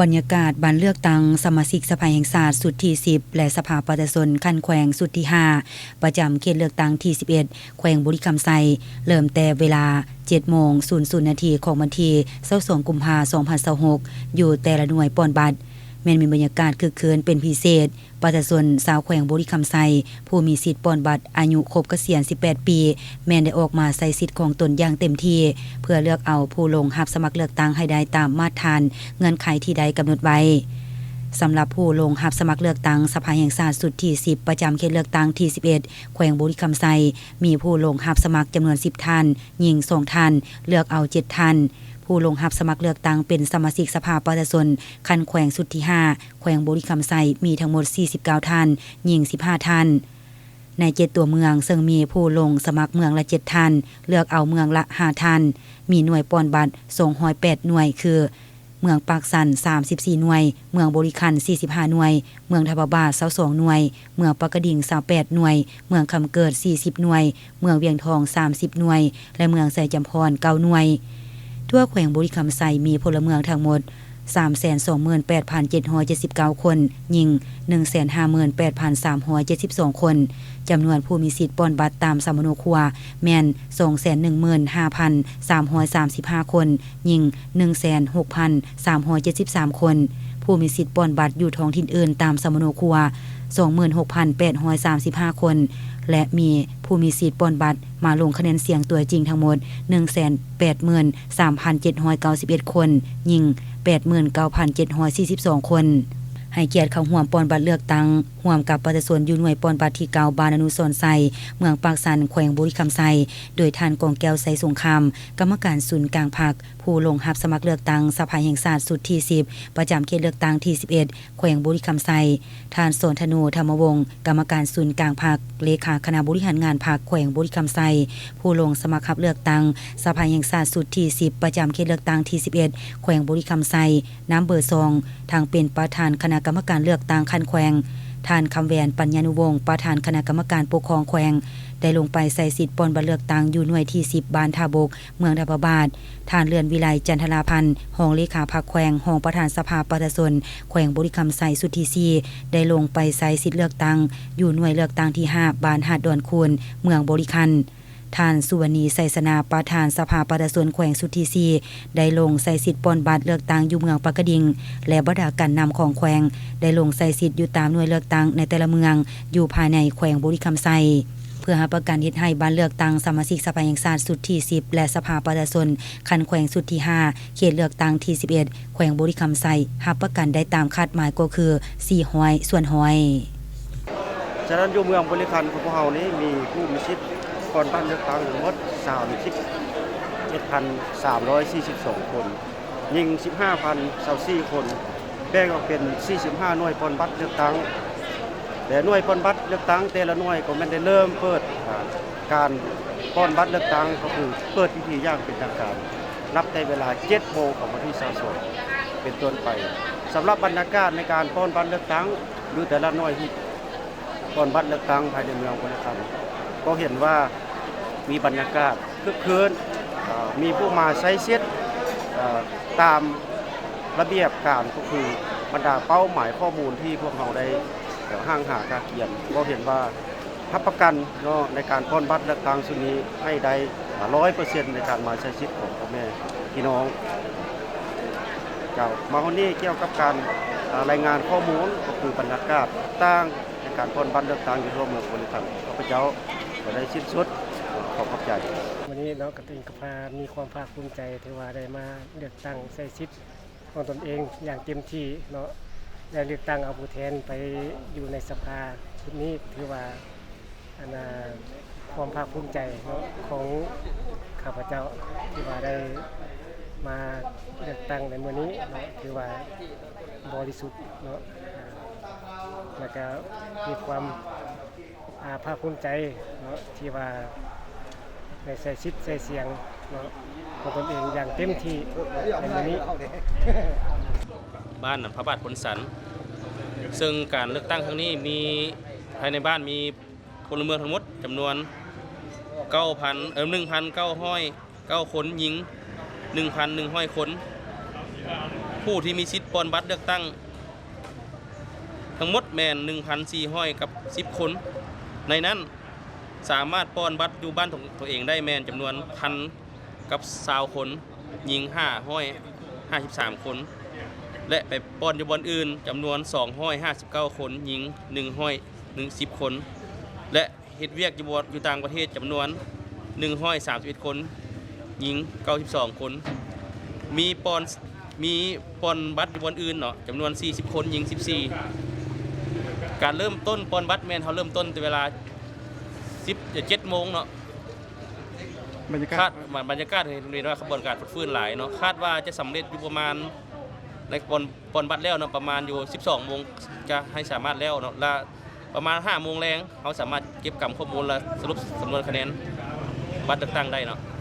ບັນຍາກາດບັດເລືອກຕັ້ງສະມາຊິກສະພາແຫ່ງຊາດຊຸດທີສິບ ແລະ ສະພາປະຊາຊົນຂັ້ນແຂວງຊຸດທີຫ້າ ປະຈຳເຂດເລືອກຕັ້ງທີສິບເອັດ ແຂວງບໍລິຄຳໄຊ ເລີ່ມແຕ່ເວລາເຈັດໂມງສູນນາທີຂອງວັນທີຊາວສອງ ກຸມພາ ສອງພັນຊາວຫົກ ຢູ່ແຕ່ລະໜ່ວຍປ່ອນບັດ ແມ່ນມີບັນຍາກາດຄຶກຄື້ນເປັນພິເສດ. ປະຊາຊົນຊາວແຂວງບໍລິຄຳໄຊ ຜູ້ມີສິດປ່ອນບັດອາຍຸຄົບກະສຽນສິບແປດປີ ແມ່ນໄດ້ອອກມາໃຊ້ສິດຂອງຕົນຢ່າງເຕັມທີ່ ເພື່ອເລືອກເອົາຜູ້ລົງຮັບສະໝັກເລືອກຕັ້ງໃຫ້ໄດ້ຕາມມາດຖານເງື່ອນໄຂທີ່ໄດ້ກຳນົດໄວ້. ສຳລັບຜູ້ລົງຮັບສະໝັກເລືອກຕັ້ງສະພາແຫ່ງຊາດຊຸດທີສິບ ປະຈຳເຂດເລືອກຕັ້ງທີສິບເອັດ ແຂວງບໍລິຄຳໄຊ ມີຜູ້ລົງຮັບສະໝັກຈຳນວນສິບທ່ານ, ຍິງສອງທ່ານ, ເລືອກເອົາເຈັດທ່ານ. ຜູ້ລົງຮັບສະໝັກເລືອກຕັ້ງເປັນສະມາຊິກສະພາປະຊາຊົນຂັ້ນແຂວງຊຸດທີຫ້າ ແຂວງບໍລິຄຳໄຊ ມີທັງໝົດສີ່ສິບເກົ້າທ່ານ, ຍິງສິບຫ້າທ່ານ. ໃນເຈັດຕົວເມືອງ ເຊິ່ງມີຜູ້ລົງສະໝັກເມືອງລະເຈັດທ່ານ, ເລືອກເອົາເມືອງລະຫ້າທ່ານ, ມີໜ່ວຍປ່ອນບັດສອງຮ້ອຍແປດໜ່ວຍ ຄື ເມືອງປາກຊັນສາມສິບສີ່ໜ່ວຍ, ເມືອງບໍລິຄັນສີ່ສິບຫ້າໜ່ວຍ, ເມືອງທ່າພະບາດຊາວສອງໜ່ວຍ, ເມືອງປາກກະດິງຊາວແປດໜ່ວຍ, ເມືອງຄຳເກີດສີ່ສິບໜ່ວຍ, ເມືອງວຽງທອງສາມສິບໜ່ວຍ ແລະ ເມືອງໄຊຈຳພອນເກົ້າໜ່ວຍ. ທົ່ວແຂວງບໍລິຄຳໄຊ ມີພົນລະເມືອງທັງໝົດສາມແສນສອງໝື່ນແປດພັນເຈັດຮ້ອຍເຈັດສິບເກົ້າຄົນ, ຍິງໜຶ່ງແສນຫ້າໝື່ນແປດພັນສາມຮ້ອຍເຈັດສິບສອງຄົນ. ຈຳນວນຜູ້ມີສິດປ່ອນບັດຕາມສຳມະໂນຄົວ ແມ່ນສອງແສນໜຶ່ງໝື່ນຫ້າພັນສາມຮ້ອຍສາມສິບຫ້າຄົນ, ຍິງໜຶ່ງແສນຫົກພັນສາມຮ້ອຍເຈັດສິບສາມຄົນ. ຜູ້ມີສິດປ່ອນບັດຢູ່ທ້ອງຖິ່ນອື່ນຕາມສຳມະໂນຄົວ ສອງໝື່ນຫົກພັນແປດຮ້ອຍສາມສິບຫ້າຄົນ ແລະ ມີຜູ້ມີສິດປ່ອນບັດມາລົງຄະແນນສຽງຕົວຈິງທັງໝົດ ໜຶ່ງແສນແປດໝື່ນສາມພັນເຈັດຮ້ອຍເກົ້າສິບເອັດຄົນ, ຍິງແປດໝື່ນເກົ້າພັນເຈັດຮ້ອຍສີ່ສິບສອງຄົນ. ໃຫ້ກຽດເຂົ້າຮ່ວມປ່ອນບັດເລືອກຕັ້ງ ຮ່ວມກັບປະຊາຊົນຢູ່ໜ່ວຍປ່ອນບັດທີເກົ້າ ບ້ານອະນຸສອນໄຊ ເມືອງປາກຊັນ ແຂວງບໍລິຄຳໄຊ ໂດຍທ່ານ ກອງແກ້ວ ໄຊສົງຄາມ ກຳມະການສູນກາງພັກ, ຜູ້ລົງຮັບສະໝັກເລືອກຕັ້ງສະພາແຫ່ງຊາດຊຸດທີສິບ ປະຈຳເຂດເລືອກຕັ້ງທີສິບເອັດ ແຂວງບໍລິຄຳໄຊ, ທ່ານ ສອນທະນູ ທຳມະວົງ ກຳມະການສູນກາງພັກ, ເລຂາຄະນະບໍລິຫານງານພັກແຂວງບໍລິຄຳໄຊ, ຜູ້ລົງສະໝັກຮັບເລືອກຕັ້ງສະພາແຫ່ງຊາດຊຸດທີສິບ ປະຈຳເຂດເລືອກຕັ້ງທີສິບເອັດ ແຂວງບໍລິຄຳໄຊ ນຳເບີສອງ ທັງເປັນປະທານຄະນະກຳມະການເລືອກຕັ້ງຂັ້ນແຂວງ, ທ່ານ ຄຳແຫວນ ປັນຍານຸວົງ ປະທານຄະນະກຳມະການປົກຄອງແຂວງ ໄດ້ລົງໄປໃຊ້ສິດປ່ອນບັດເລືອກຕັ້ງຢູ່ໜ່ວຍທີສິບ ບ້ານທ່າບົກ ເມືອງທ່າພະບາດ, ທ່ານ ເລື່ອນວິໄລ ຈັນທະລາພັນ ຮອງເລຂາພັກແຂວງ, ຮອງປະທານສະພາປະຊາຊົນແຂວງບໍລິຄຳໄຊຊຸດທີສີ່ ໄດ້ລົງໄປໃຊ້ສິດເລືອກຕັ້ງຢູ່ໜ່ວຍເລືອກຕັ້ງທີຫ້າ ບ້ານຫາດດອນຄູນ ເມືອງບໍລິຄັນ. ທ່ານ ສຸວັນນີ ໄຊຊະນາ ປະທານສະພາປະຊາຊົນແຂວງຊຸດທີສີ່ ໄດ້ລົງໃຊ້ສິດປ່ອນບັດເລືອກຕັ້ງຢູ່ເມືອງປາກກະດິງ ແລະ ບັນດາການນຳຂອງແຂວງ ໄດ້ລົງໃຊ້ສິດຢູ່ຕາມໜ່ວຍເລືອກຕັ້ງໃນແຕ່ລະເມືອງ ຢູ່ພາຍໃນແຂວງບໍລິຄຳໄຊ ເພື່ອຮັບປະກັນເຮັດໃຫ້ບັດເລືອກຕັ້ງສະມາຊິກສະພາແຫ່ງຊາດຊຸດທີສິບ ແລະ ສະພາປະຊາຊົນຂັ້ນແຂວງຊຸດທີຫ້າ ເຂດເລືອກຕັ້ງທີສິບເອັດ ແຂວງບໍລິຄຳໄຊ ຮັບປະກັນໄດ້ຕາມຄາດໝາຍກໍຄືສີ່ຮ້ອຍສ່ວນຮ້ອຍ. ສະນັ້ນ ຢູ່ເມືອງບໍລິຄັນຂອງພວກເຮົານີ້ ມີຜູ້ມີສິດປ່ອນບັດເລືອກຕັ້ງທັງໝົດສາມສິບເອັດພັນສາມຮ້ອຍສີ່ສິບສອງຄົນ, ຍິງສິບຫ້າພັນຊາວສີ່ຄົນ, ແບ່ງອອກເປັນສີ່ສິບຫ້າໜ່ວຍປ່ອນບັດເລືອກຕັ້ງ ແລະ ໜ່ວຍປ່ອນບັດເລືອກຕັ້ງແຕ່ລະໜ່ວຍກໍແມ່ນໄດ້ເລີ່ມເປີດ ອາ ການປ່ອນບັດເລືອກຕັ້ງ ກໍຄືເປີດພິທີຢ່າງເປັນທາງການ ນັບແຕ່ເວລາເຈັດໂມງຂອງວັນທີຊາວສອງເປັນຕົ້ນໄປ. ສຳລັບບັນຍາກາດໃນການປ່ອນບັດເລືອກຕັ້ງຢູ່ແຕ່ລະໜ່ວຍທີ່ປ່ອນບັດເລືອກຕັ້ງພາຍໃນເມືອງໂພນນະຄຳ ກໍເຫັນວ່າມີບັນຍາກາດຄຶກຄື້ນ, ເອີ່ ມີຜູ້ມາໃຊ້ສິດ ເອີ່ ຕາມລະບຽບການ ກໍຄືບັນດາເປົ້າໝາຍຂໍ້ມູນທີ່ພວກເຮົາໄດ້ ເອີ່ ຮ່າງຫາກະກຽມ ກໍເຫັນວ່າ ຮັບປະກັນເນາະ ໃນການປ່ອນບັດເລືອກຕັ້ງຊຸດນີ້ໃຫ້ໄດ້ ອາ ຮ້ອຍເປີເຊັນ ໃນການມາໃຊ້ສິດຂອງພໍ່ແມ່ພີ່ນ້ອງ. ເຈົ້າ ມາຮອດນີ້ກ່ຽວກັບການ ອາ ລາຍງານຂໍ້ມູນ ກໍຄືບັນຍາກາດຕ່າງໃນການປ່ອນບັດເລືອກຕັ້ງຢູ່ທົ່ວເມືອງໂພນນະຄຳ ຂ້າພະເຈົ້າກໍໄດ້ສິ້ນສຸດ. ຂໍຂອບໃຈ. ມື້ນີ້ເນາະ ກະຕິງກະພາມີຄວາມພາກພູມໃຈ ທີ່ວ່າໄດ້ມາເລືອກຕັ້ງໃຊ້ສິດ ຂອງຕົນເອງຢ່າງເຕັມທີ່ເນາະ ໄດ້ເລືອກຕັ້ງເອົາຜູ້ແທນໄປຢູ່ໃນສະພາຊຸດນີ້ ຖືວ່າ ອັນນ່າ ຄວາມພາກພູມໃຈເນາະ ຂອງຂ້າພະເຈົ້າ ທີ່ວ່າໄດ້ມາເລືອກຕັ້ງໃນມື້ນີ້ເນາະ ຖືວ່າບໍລິສຸດເນາະ ແລ້ວກະມີຄວາມ ອາ ພາກພູມໃຈເນາະ ທີ່ວ່າໄດ້ໃຊ້ສິດໃຊ້ສຽງເນາະ ຂອງຕົນເອງຢ່າງເຕັມທີ່ໃນມື້ນີ້. ບ້ານພະບາດໂພນສັນ ເຊິ່ງການເລືອກຕັ້ງຄັ້ງນີ້ມີ ພາຍໃນບ້ານມີພົນລະເມືອງທັງໝົດຈຳນວນເກົ້າພັນ ເອີ ໜຶ່ງພັນເກົ້າຮ້ອຍ ເກົ້າຄົນ, ຍິງໜຶ່ງພັນໜຶ່ງຮ້ອຍຄົນ, ຜູ້ທີ່ມີສິດປ່ອນບັດເລືອກຕັ້ງທັງໝົດແມ່ນໜຶ່ງພັນສີ່ຮ້ອຍກັບສິບຄົນ, ໃນນັ້ນສາມາດປ່ອນບັດຢູ່ບ້ານຂອງຕົວເອງໄດ້ແມ່ນຈຳນວນພັນກັບຊາວຄົນ, ຍິງຫ້າຮ້ອຍຫ້າສິບສາມຄົນ ແລະ ໄປປ່ອນຢູ່ບ່ອນອື່ນຈຳນວນສອງຮ້ອຍຫ້າສິບເກົ້າຄົນ, ຍິງໜຶ່ງຮ້ອຍສິບຄົນ ແລະ ເຮັດວຽກຢູ່ບ່ອນ ຢູ່ຕ່າງປະເທດຈຳນວນໜຶ່ງຮ້ອຍສາມສິບເອັດຄົນ, ຍິງເກົ້າສິບສອງຄົນ, ມີປ່ອນ ມີປ່ອນບັດຢູ່ບ່ອນອື່ນເນາະ ຈຳນວນສີ່ສິບຄົນ, ຍິງສິບສີ່. ການເລີ່ມຕົ້ນປ່ອນບັດແມ່ນເຮົາເລີ່ມຕົ້ນແຕ່ເວລາສິບ ເຈັດໂມງເນາະ. ບັນຍາກາດ ຄາດ ບັນຍາກາດເຫັນເຫັນວ່າຂະບວນການຟົດຟື້ນຫຼາຍເນາະ, ຄາດວ່າຈະສຳເລັດຢູ່ປະມານ ໃນປ່ອນ ປ່ອນບັດແລ້ວເນາະ ປະມານຢູ່ສິບສອງໂມງ ຈະໃຫ້ສາມາດແລ້ວເນາະ ລະປະມານຫ້າໂມງແລງ ເຮົາສາມາດເກັບກຳຂໍ້ມູນ ແລະ ສະຫຼຸບສຳນວນຄະແນນບັດເລືອກຕັ້ງໄດ້ເນາະ.